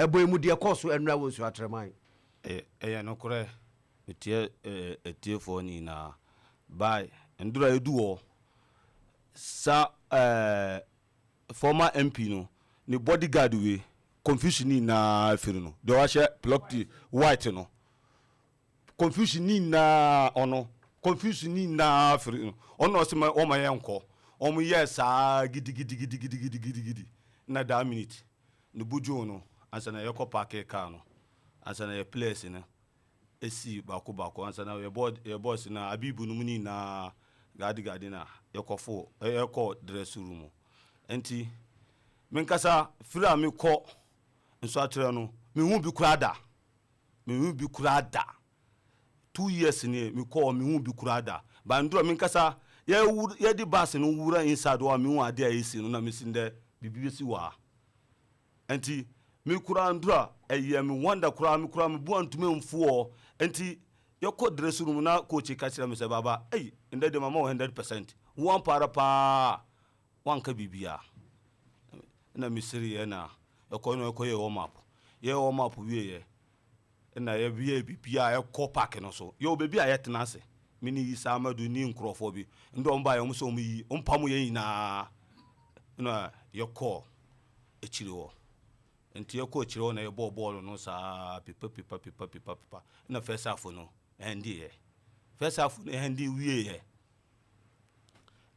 Ɛbɔ emu deɛ kɔɔ so ɛnora wɔ Nsuatreman. Ɛyɛ nokorɛ, metie atiefoɔ nyinaa. By ndora edu hɔ sa former MP no ne bodyguard wei, confusion ni nyinaa firi no deɛ wahyɛ plug white no, confusion ni nyinaa, ɔno confusion ni nyinaa firi no. Ɔno na ɔsɛ ma ɔma yɛ nkɔ. Ɔmo yɛ saa gidigidigidigidigidi na that minute ne budwo no ansa na yɛkɔ park car no, ansa na yɛ players no esi baako baako, ansa na yɛ boys na abibu no mu nyinaa gadi gadi na yɛkɔfo yɛkɔ dressing room. Nti menkasa firi a mekɔ Nsoatreman no, mehu bi koraa da, mehu bi koraa da. 2 years ni mekɔ, mehu bi koraa da. Bandura menkasa yɛde bus no wura inside hɔ a, mehu adeɛ a ɛsi no na mesi ndɛ biribi bɛsi wɔ ha. Nti me koraa ndura ɛyɛ me wonder koraa, me koraa me bu antumi mfu hɔ. Nti yɛkɔ dressing room na coach ka kyerɛ me sɛ, "Baba, ei, ndɛ de mama wo 100%, wo ampara paa, wanka biribiaa." Na mesere na yɛkɔ no, yɛkɔ yɛ warm up. Yɛ warm up wieɛ na yɛwie biribiaa, yɛkɔ park no so. Yɛwɔ baabi a yɛtena ase, me ne Yisa Amadu ne nkurɔfoɔ bi. Ndɛ ɔmo baeɛ, ɔmo sɛ ɔmo yi ɔmpam yɛn nyinaa na yɛkɔ akyire hɔ. Nti yɛkɔ akyire hɔ na yɛbɔɔ bɔɔlo no saa pipa pipa pipa pipa pipa na first half no ɛndeɛ, first half no ɛnde wieɛ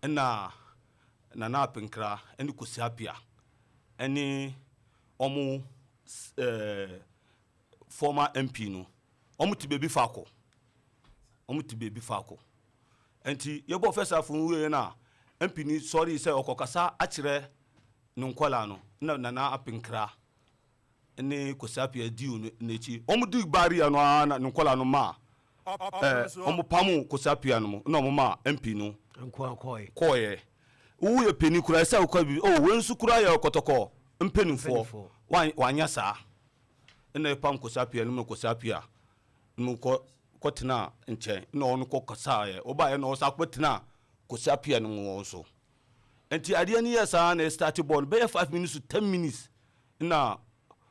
ɛna Nana Apenkra ɛne Kosi Apia ɛne ɔmo former MP no, ɔmo te baabi faako, ɔmo te baabi faako. Nti yɛbɔ first half no wieɛ na MP ni sɔre sɛ ɔkɔkasa akyerɛ ne nkɔla no, na Nana Apenkra ne Kosi Apia di n'akyi. Ɔmo di barrier no ara na ne nkɔla no ma ɔmo pam Kosi Apia no mu na ɔmo ma MP no nko akɔɛ. Kɔɔyɛ woyɛ panin kura sɛ wokɔ bi o, wei nso kura yɛ Kɔtɔkɔ mpanimfoɔ. Mpanimfoɔ. Wanyɛ saa ɛna ɛpam Kosi Apia no mu. Kosi Apia no kɔ kɔtena nkyɛn na ɔno kɔ kasaeɛ. Ɔbaeɛ na ɔsa kɔtena Kosi Apia no mu wɔn so. Nti adeɛ no yɛ saa na ɛstart ball no bɛyɛ 5 minutes to 10 minutes na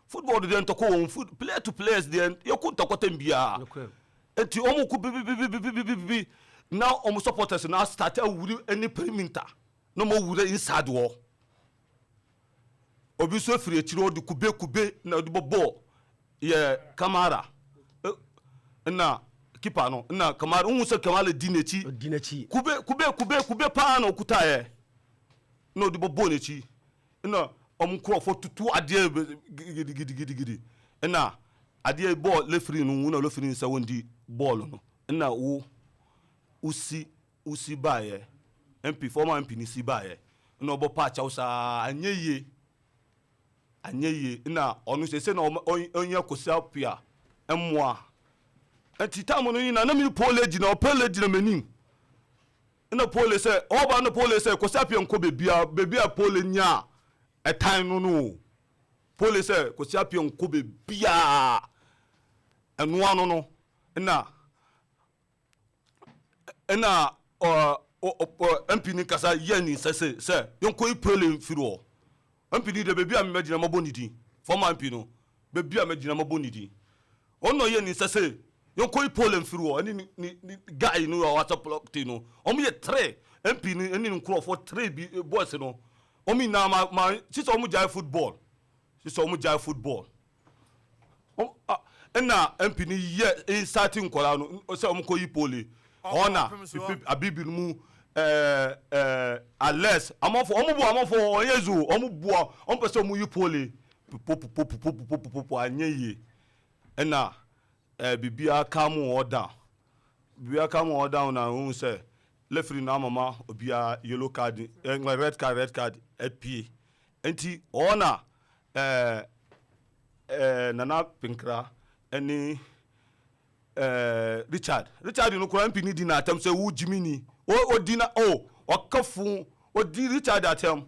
football deɛ ntɔkɔ wɔn foot player to players deɛ, yɛkɔ ntɔkɔtɛm biara. Nokorɛ. Nti wɔn ko bibibibibibibi na wɔn supporters na start awuri ɛne perimeter na wɔn awura inside wɔ. Obi nso efiri akyire, ɔde kube kube na ɔde bɔ bɔɔl yɛ Kamara na keeper no na Kamara n sɛ Kamara di n'akyi. Ɔdi n'akyi. Kube kube kube kube paa na ɔkuta yɛ na ɔde bɔ bɔɔl n'akyi na ɔmo nkurɔfoɔ tutu adeɛ gidigidigidi na adeɛ bɔɔl lefiri no na lefiri no sɛ wɔn di bɔɔl no na wo wosi wosi baayɛ MP, former MP ni si baayɛ na ɔbɔ pa akyɛw saa, anyɛ yie, anyɛ yie. Na ɔno sɛ na ɔnyɛ Kosi Apia mmoa. Nti time no nyinaa na mi Pole gyina, Pole gyina m'anim na Pole sɛ ɔba na Pole sɛ Kosi Apia nkɔ beebia beebi a Pole nya ɛtan no no o. Pole sɛ Kosi Apia nkɔ beebia ɛnoa no no na ɔ ɔ MP ni kasa yɛ ne nsa sɛ yɛnkɔ yi Pole mfiri hɔ. MP ni de, beebi a mɛgyina mɔbɔ ne din, former MP no, beebi a mɛgyina mɔbɔ ne din, ɔno na ɔyɛ ne nsa sɛ yɛnkɔ yi Pole mfiri hɔ ɛne ne guy no a wasa plɔk no. Ɔmo yɛ three, MP ni ɛne ne nkurɔfoɔ three bi boys no, ɔmo nyinaa ma sisan ɔmo gyae football, sisan ɔmo gyae football. Ɛna MP ni yɛ insert nkɔla no sɛ ɔmo kɔ yi Pole ɔna pipi abibi no mu ɛɛ ɛɛ alex amafo ɔmo bu amafo ɔyɛ zu ɔmo bu a ɔmo pɛ sɛ ɔmo yi Pole popopopopopopopo, anyɛ yie. Ɛna biribiara ka mu wɔ down, biribiara ka mu wɔ down na ohun sɛ referee na amama obiara yellow card, red card, red card apie. Nti ɔna ɛɛ ɛɛ Nana Pinkra ɛne Richard no kora MP ni di n'atɛm sɛ wo gyimi ni o odi na o ɔka fun odi Richard atɛm.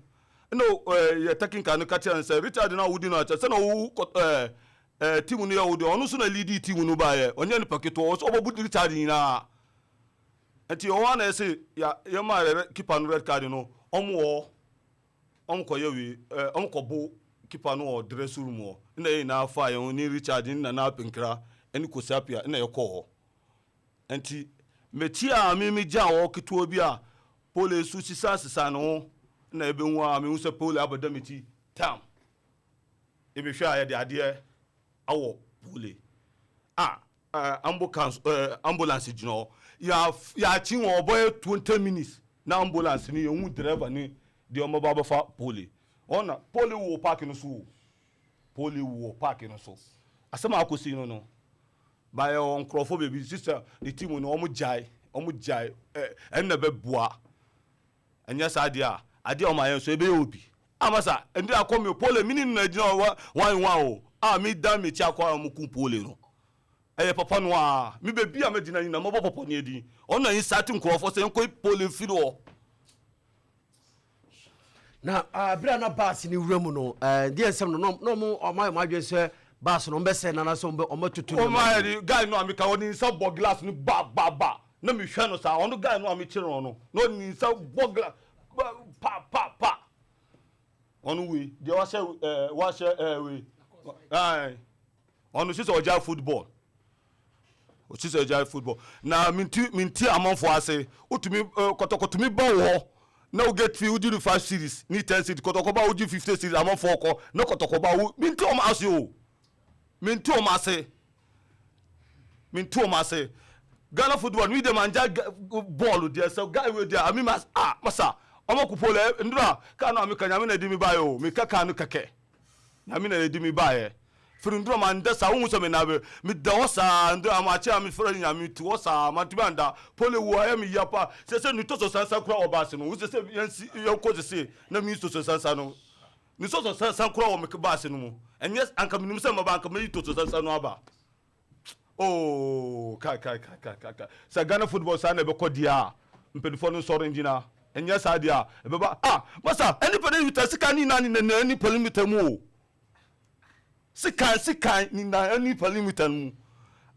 Ɛna yɛ technical no ka kyerɛ no sɛ Richard na wodi no atɛm sɛ na wo ɛɛ ɛɛ team no yɛ wo de, ɔno nso na lead team no baayɛ, ɔnyɛ nipa ketewa, ɔsɛ ɔbɛbu Richard nyinaa. Nti ɔwɔ na ɛsɛ ya yɛma yɛ keeper no red card no, ɔmo wɔ ɔmo kɔ yɛ wei ɔmo kɔ bo. keeper no wɔ dressing room hɔ. Ɛna yɛn nyinaa faa yɛn ho ne Richard ne Nana Apinkra ne Kwesi Appiah ɛna yɛkɔɔ hɔ. Nti m'akyi a me megyaa hɔ ketewa bi a Pole nso sisasesa ne ho na ɛbɛhu a mehu sɛ Pole abɛda me ti tam. Yɛbɛhwɛ a yɛde adeɛ awɔ Pole a ambulance gyina hɔ. Yɛakye wɔ ɔbɛyɛ 20 minutes na ambulance no yɛhu driver ne deɛ ɔmɛba bɛfa Pole. Ɔna Pole wɔ park no so o. Pole wɔ park no so. Asɛm a akɔsi no bayɛ wɔ nkurɔfoɔ beebi sisa ne team no ɔmo gyae ɛnna bɛboa. Ɛnyɛ saa adeɛ a adeɛ a ɔmo ayɛ nso ɛbɛyɛ obi ama sa ɛndi akɔ mi Pole mini na gyina hɔ wan wan o a mi dan mi kyi akɔ a ɔmo kun Pole no ɛyɛ papa no a mi bɛ bi a mɛ gyina nyina mɔbɔ papa ne edi ɔno na yi sa ti nkurɔfoɔ sɛ nkɔ Pole firi hɔ. Na berɛ a na bus ne wura mu no, deɛ nsɛm no na ɔmo ayɛ ɔmo adwene sɛ bus no ɔmbɛsɛ nana sɛ ɔmbɛtoto. Ɔmo ayɛ de guy no a mi ka ɔne nsa bɔ glass no ba ba ba na mi hwɛ no saa. Ɔno guy no a mi kyerɛ no no na ɔne nsa bɔ glass ba pa pa pa. Ɔno wei deɛ wahyɛ wei ɛɛ ɔno sisan ɔgya football, sisan ɔgya football. Na minti amanfo ase wotumi Kɔtɔkɔ tumi ba wɔ hɔ na o get fee, wogye 5 cedis ni 10 cedis. Kɔtɔkɔ ba, wogye 50 cedis. Amanfo kɔ na Kɔtɔkɔ ba wo, minti ɔmo ase o, minti ɔmo ase, minti ɔmo ase. Ghana football mi de ma n ja bɔɔlu deɛ sɛ guy wei deɛ ami ma ah masa ɔmo kupo lɛ ndura kaa no a mi ka Nyame na edi mi ba yɛ o. Mi ka kaa no kɛkɛ, Nyame na edi mi ba yɛ firi ndura ma n da saa. Ohun sɛ mi na bɛ mi da hɔ saa ndura ama akyi a mi fɛrɛ Nyame ti hɔ saa ma ntumi anda. Pole wo ayɛ mi ya pa sɛ sɛ ni tɔsɔ sansan kura wɔ baasi no sɛ sɛ yɛn si yɛn kɔ sese na mi tɔsɔ sansan no ni sɔsɔ sansan kura wɔ mi baasi no mu. Ɛnyɛ anka mi nim sɛ ma ba anka mi yi tɔsɔ sansan no aba. Oh, kai kai kai kai kai kai, sɛ Ghana football saa na ɛbɛkɔ deɛ a, mpanimfoɔ no nsɔre ngyina. Ɛnyɛ saa deɛ a ɛbɛba ah masa ɛni pɛrɛ sika ni na ni na ɛni perimeter mu o, sika sika ni na ɛni perimeter mu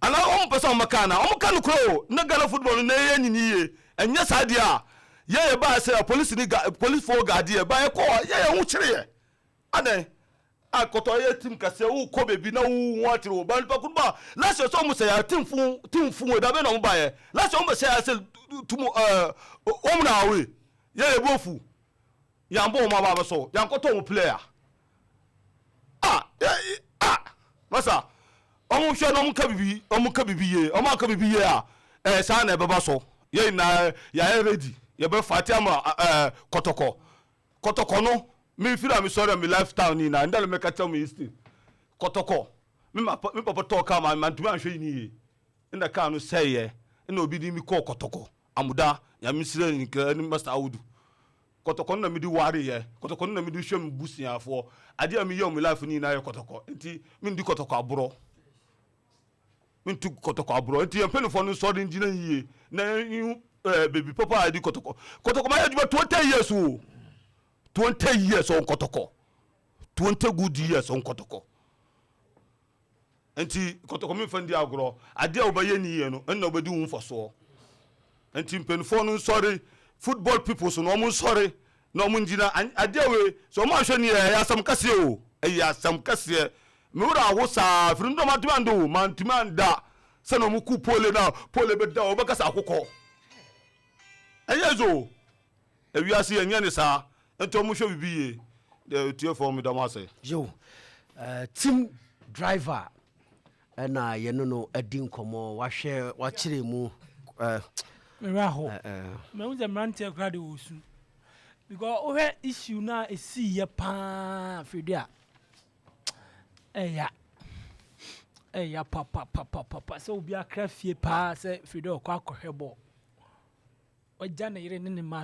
ana wɔn pɛ sɛ wɔn ka na wɔn ka no kuro o ne Ghana football no na ɛyɛ nyini yie. Ɛnyɛ saa deɛ a yɛ yɛ ba sɛ polisi ni ga polisifoɔ guard yɛ ba yɛ kɔ yɛ yɛ ho kyerɛ yɛ adan akɔtɔ yɛ team kɛseɛ wo kɔ beebi na wo ho akyerɛ wo ba nipa kuruba. Last year sɛ ɔmo sɛ yɛ team fun wo dabe na ɔmo ba yɛ last year ɔmo bɛ sɛ yɛ sɛ tumu ɔmo na awe yɛ yɛ bɔ fu yan bɔ ɔmo aba abɛsɔ yan kɔtɔ ɔmo player ah yɛ ah masa ɔmo hwɛ na ɔmo ka bibi yie. Ɔmo aka bibi yie a saa na ɛbɛba so. Yɛ nyinaa yɛayɛ ready, yɛbɛ fati ama Kɔtɔkɔ. Kɔtɔkɔ no mi firi a mi sɔrɔ mi lifetime ni na ndale mɛka kyɛw mi history. Kɔtɔkɔ mi ma mi papa tɔɔ kaa ma ma ntumi ahwɛ yi ni yie ɛna kaa no sɛɛyɛ ɛna obi di mi kɔɔ Kɔtɔkɔ amuda. Nyame sire nkira ɛne Master Awudu. Kɔtɔkɔ no na mi di ware yɛ, Kɔtɔkɔ no na mi di hwɛ mi busuafoɔ. Adeɛ a mi yɛ wɔ mi life ni nyinaa yɛ Kɔtɔkɔ, nti mi ndi Kɔtɔkɔ aborɔ, mi ntu Kɔtɔkɔ aborɔ. Nti yɛn mpanyinfoɔ no nsɔre ngyina yie na yɛn beebi papa a yɛdi Kɔtɔkɔ. Kɔtɔkɔ ma yɛ adwuma 20 years o, 20 years ɔn Kɔtɔkɔ, 20 good years ɔn Kɔtɔkɔ. Nti Kɔtɔkɔ mi nfa ndi agorɔ. Adeɛ a wɔbɛyɛ ni yie no ɛnna wɔbɛdi wɔn mfasoɔ. Nti mpanyinfoɔ no nsɔre, football people so no wɔn nsɔre na wɔn ngyina. Adeɛ wei sɛ wɔn ahwɛ ni yɛ, ɛyɛ asɛm kɛseɛ o, ɛyɛ asɛm kɛseɛ. Mewura awo saa firi ndɔm atumi anda o, ma ntumi anda sɛnɛ wɔn ku Pole na Pole bɛ da wɔbɛkasa akokɔ. Ɛnyɛ so ewiase yɛ nyɛ ne saa. Nti wɔn hwɛ bibi yie deɛ tie fɔm mi dɔm ase. Yo, team driver ɛna yɛne no adi nkɔmmɔ, wahwɛ wakyerɛ mu. Mmerɛ hɔ mahu sɛ mmeranteɛ koraa de wɔ su because wohwɛ issue no a ɛsiiɛ paa firi a ɛya ɛya papapapapa sɛ obi akra fie paa sɛ firi dɛ ɔkɔ akɔhwɛ bɔɔl, wagya ne yere ne ne ma.